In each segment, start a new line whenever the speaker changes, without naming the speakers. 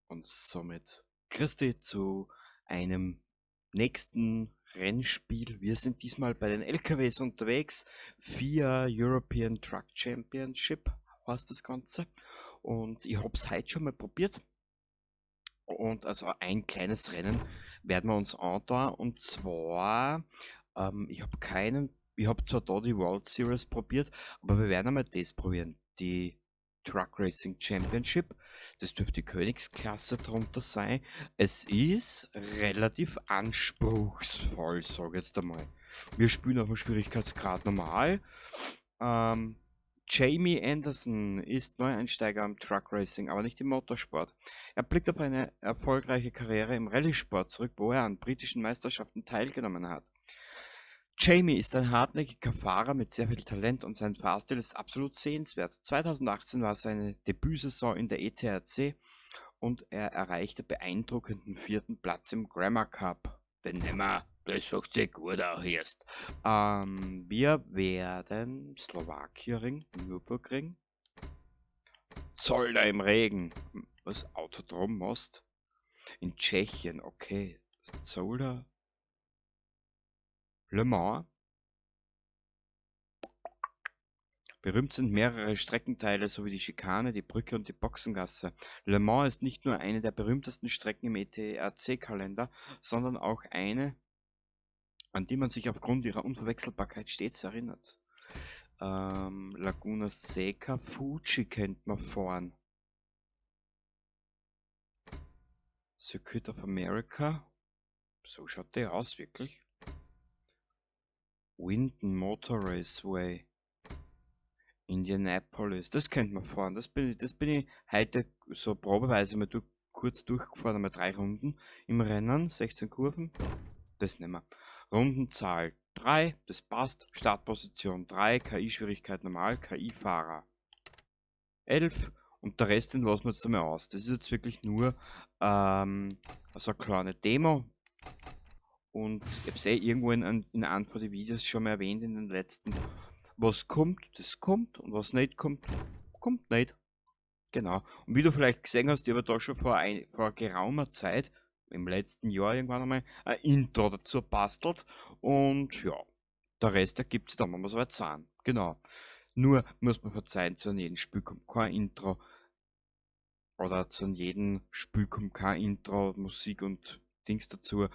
Und somit Christi zu einem nächsten Rennspiel. Wir sind diesmal bei den LKWs unterwegs. FIA European Truck Championship heißt das Ganze. Und ich hab's heute schon mal probiert. Und also ein kleines Rennen werden wir uns anschauen. Und zwar, ich hab keinen, ich hab zwar da die World Series probiert, aber wir werden einmal das probieren. Die Truck Racing Championship. Das dürfte die Königsklasse drunter sein. Es ist relativ anspruchsvoll, sag ich jetzt einmal. Wir spielen auf dem Schwierigkeitsgrad normal. Jamie Anderson ist Neueinsteiger im Truck Racing, aber nicht im Motorsport. Er blickt auf eine erfolgreiche Karriere im Rallye-Sport zurück, wo er an britischen Meisterschaften teilgenommen hat. Jamie ist ein hartnäckiger Fahrer mit sehr viel Talent und sein Fahrstil ist absolut sehenswert. 2018 war seine Debütsaison in der ETRC und er erreichte beeindruckenden 4. Platz im Grammar Cup. Den nehmen wir, das sagt sich gut auch erst. Wir werden Slowakia-Ring, Nürburgring, Zolder im Regen, was Autodrom Most in Tschechien, okay, Zolder, Le Mans. Berühmt sind mehrere Streckenteile sowie die Schikane, die Brücke und die Boxengasse. Le Mans ist nicht nur eine der berühmtesten Strecken im E T R C-Kalender, sondern auch eine, an die man sich aufgrund ihrer Unverwechselbarkeit stets erinnert. Laguna Seca, Fuji kennt man fahren. Circuit of America. So schaut der aus, wirklich. Winton Motor Raceway. Indianapolis, das könnte man fahren. Das bin ich heute so probeweise mal kurz durchgefahren, einmal 3 Runden im Rennen, 16 Kurven. Das nehmen wir. Rundenzahl 3, das passt. Startposition 3, K I-Schwierigkeit normal, K I-Fahrer 11 und der Rest, den lassen wir jetzt einmal aus. Das ist jetzt wirklich nur so eine kleine Demo. Und ich hab's eh irgendwo in einem von den Videos schon mal erwähnt in den letzten. Was kommt, das kommt und was nicht kommt, kommt nicht. Genau. Und wie du vielleicht gesehen hast, ich habe da schon vor geraumer Zeit, im letzten Jahr irgendwann einmal, ein Intro dazu bastelt. Und ja, der Rest ergibt sich dann, wenn wir soweit sind. Genau. Nur muss man verzeihen, zu jedem Spiel kommt kein Intro. Oder zu jedem Spiel kommt kein Intro, Musik und Dings dazu.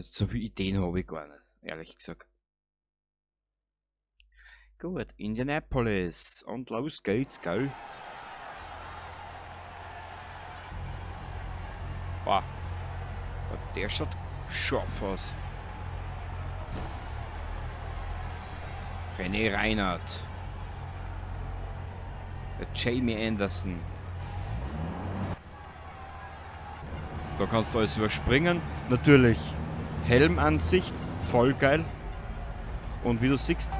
So viele Ideen habe ich gar nicht, ehrlich gesagt. Gut, Indianapolis. Und los geht's, gell? Boah. Der schaut scharf aus. René Reinhardt. Der Jamie Anderson. Da kannst du alles überspringen. Natürlich Helmansicht, voll geil. Und wie du siehst,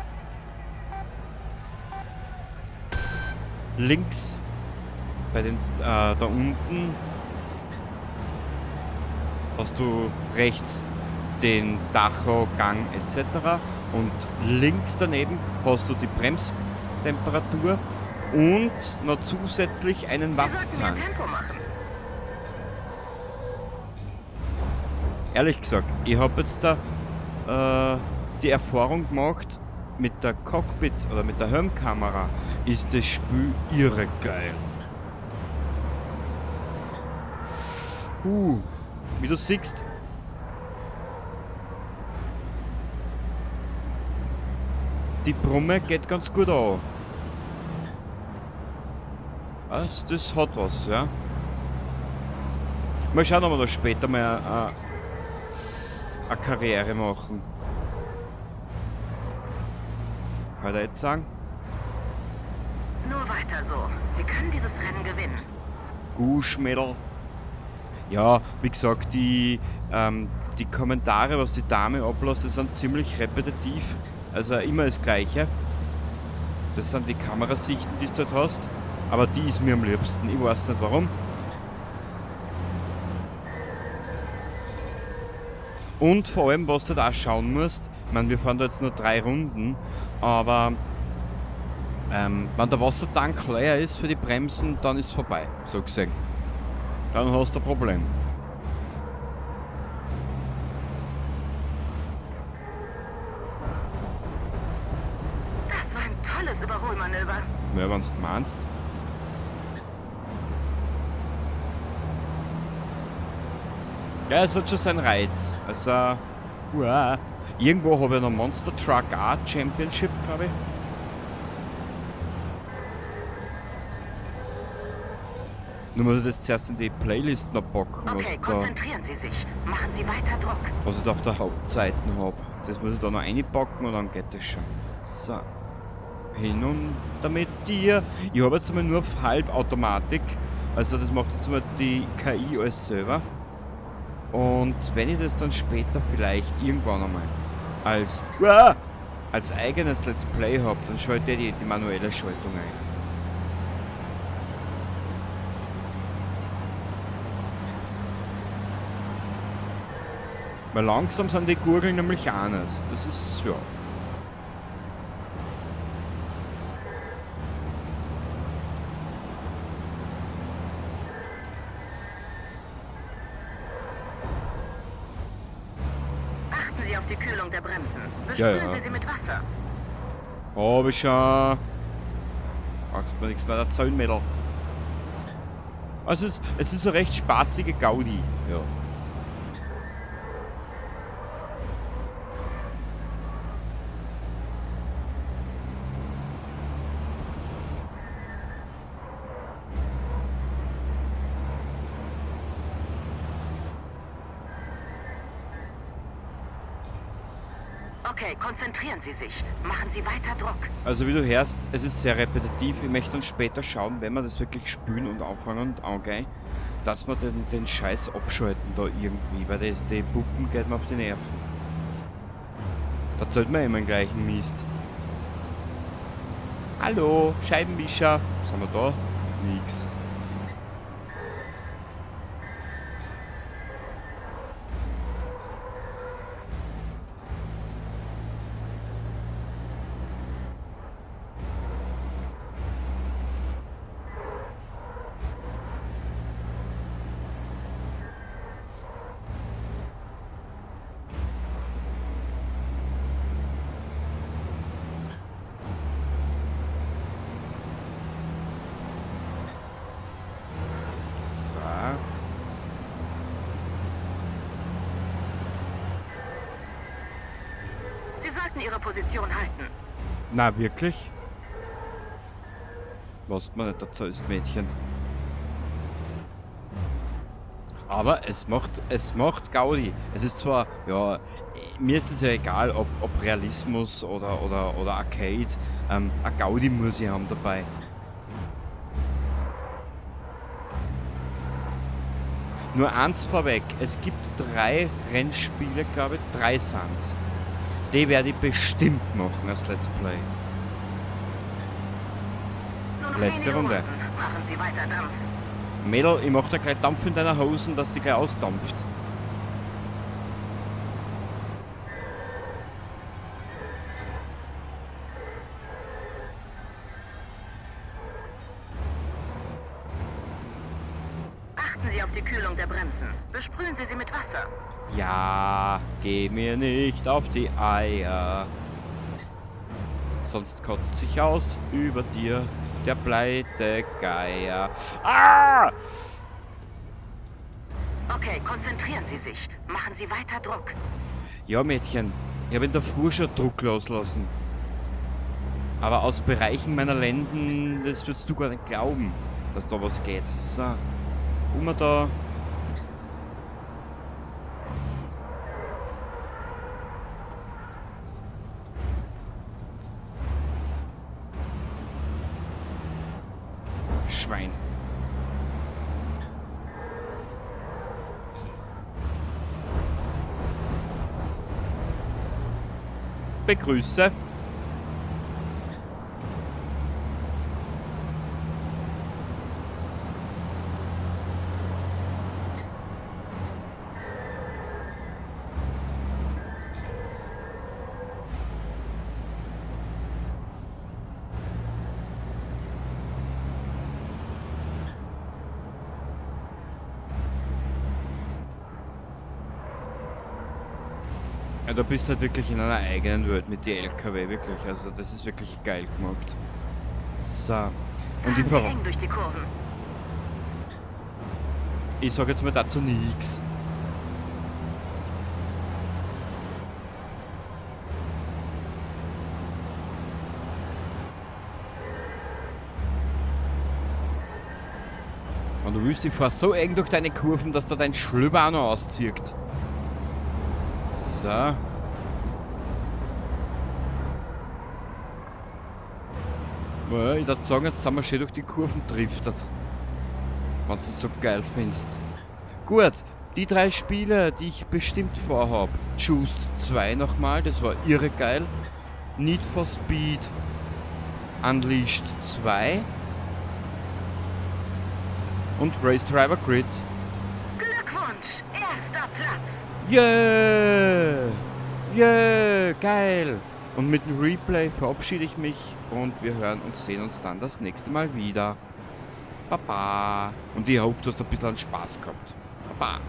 links bei den da unten hast du rechts den Tacho, Gang et cetera. Und links daneben hast du die Bremstemperatur und noch zusätzlich einen
Wir sollten mehr
Wassertank.
Tempo machen.
Ehrlich gesagt, ich hab jetzt da die Erfahrung gemacht, mit der Cockpit oder mit der Helmkamera ist das Spiel irre geil. Wie du siehst, die Brumme geht ganz gut an. Also, das hat was, ja. Mal schauen, ob wir da später mal eine Karriere machen. Kann ich da jetzt sagen?
Nur weiter so. Sie können dieses Rennen gewinnen.
Guschmädel. Ja, wie gesagt, die Kommentare, was die Dame ablässt, die sind ziemlich repetitiv. Also immer das Gleiche. Das sind die Kamerasichten, die du dort hast. Aber die ist mir am liebsten. Ich weiß nicht warum. Und vor allem, was du da auch schauen musst, ich meine, wir fahren da jetzt nur 3 Runden, aber wenn der Wassertank leer ist für die Bremsen, dann ist es vorbei, so gesehen. Dann hast du ein Problem.
Das war ein tolles Überholmanöver.
Ja, wenn du meinst. Ja, es hat schon seinen Reiz. Also, uah. Irgendwo habe ich noch Monster Truck A Championship, glaube ich. Nur muss ich das zuerst in die Playlist noch packen, was
Okay,
ich da,
konzentrieren Sie sich. Machen Sie weiter Druck.
was ich da auf der Hauptseite habe. Das muss ich da noch reinpacken und dann geht das schon. So. Hin und damit dir. Ich habe jetzt einmal nur auf Halbautomatik. Also das macht jetzt mal die KI alles selber. Und wenn ich das dann später vielleicht irgendwann einmal als eigenes Let's Play hab, dann schalte ich die manuelle Schaltung ein. Weil langsam sind die Gurgeln nämlich auch nicht. Das ist, ja.
Achten Sie auf die Kühlung der Bremsen.
Ja,
Besprühen
ja.
Sie sie mit Wasser.
Hab ich schon. Brauchst mir nichts mehr erzählen, Mädel. Also es ist eine recht spaßige Gaudi. Ja.
Okay, konzentrieren Sie sich. Machen Sie weiter Druck.
Also wie du hörst, es ist sehr repetitiv. Ich möchte dann später schauen, wenn wir das wirklich spülen und anfangen und angehen, dass wir den Scheiß abschalten da irgendwie, weil die Puppen geht mir auf die Nerven. Da zahlt man immer den gleichen Mist. Hallo, Scheibenwischer. Was haben wir da? Nix.
Sie sollten Ihre Position halten.
Na, wirklich? Was man nicht dazu ist, Mädchen. Aber es macht Gaudi. Es ist zwar, ja, mir ist es ja egal, ob Realismus oder Arcade. Eine Gaudi muss ich haben dabei. Nur eins vorweg, es gibt 3 Rennspiele, glaube ich, 3 sind's. Die werde ich bestimmt machen als Let's Play.
Nur noch
Letzte
wenige
Runde.
Runden. Machen Sie weiter Dampf.
Mädel, ich mach da gleich Dampf in deiner Hosen, dass die gleich ausdampft.
Achten Sie auf die Kühlung der Bremsen. Besprühen Sie sie mit Wasser.
Ja, geh mir nicht auf die Eier. Sonst kotzt sich aus über dir der Pleitegeier. Ah!
Okay, konzentrieren Sie sich. Machen Sie weiter Druck.
Ja, Mädchen, ich hab in der Früh schon Druck loslassen. Aber aus Bereichen meiner Lenden, das würdest du gar nicht glauben, dass da was geht. So, um da. Schwein. Begrüße. Ja, da bist du halt wirklich in einer eigenen Welt mit den LKW, wirklich. Also das ist wirklich geil gemacht. So. Und ich
Fahren Sie eng durch die Kurven.
Ich sag jetzt mal dazu nichts. Und du willst, ich fahr so eng durch deine Kurven, dass da dein Schlüpper auch noch auszieht. So. Ja, ich würd sagen, jetzt sind wir schön durch die Kurven driftet. Wenn du es so geil findest. Gut, die drei Spiele, die ich bestimmt vorhab. Juiced 2 nochmal, das war irre geil. Need for Speed Unleashed 2. Und Race Driver Grid.
Glückwunsch, erster Platz.
Yeah! Yeah! Geil! Und mit dem Replay verabschiede ich mich und wir hören und sehen uns dann das nächste Mal wieder. Baba! Und ich hoffe, du hast ein bisschen Spaß gehabt. Baba!